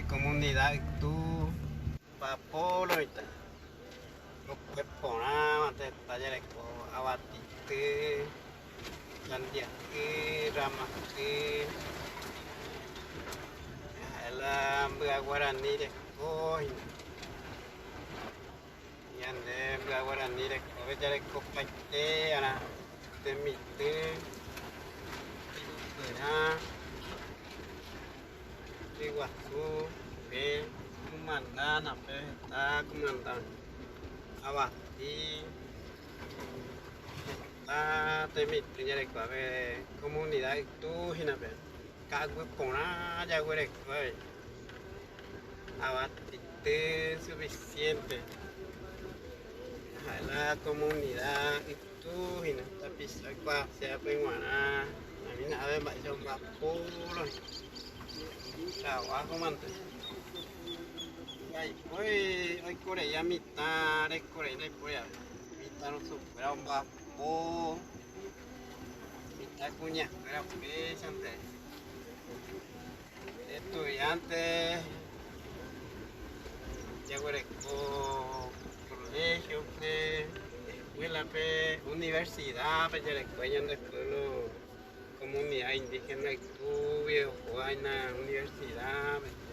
Comunidad Ytu Vapor oĩta. Kokue porãva heta jareko avatity, sandia'y, ramaky, ha'e la mbya guarani reko hína. Ñande mbya guarani rekove jarekopaite arã temitỹ, hi'upyrã, ryguasu, pe kumanda pe heta kumanda avati, heta temitỹ jareko ave comunidad ytu hína pe ka'aguy porã jaguereko avei. Avatity suficiente ha'e la comunidad ytu hína tapicha oikuaasévape g̃uarã anína ave mba'éicha omba'apórõ trabajo mante ndaipóri oikoreíva mitã rekorei ndaipóri ave mitãrusukuéra omba'apo mitãkuñakuéra upéichante. Estudiante jaguereko colegio-pe, escuela-pe, universidad-pe jareko ñande pueblo comunidad indígena ytúgui oho aína universidad-pe.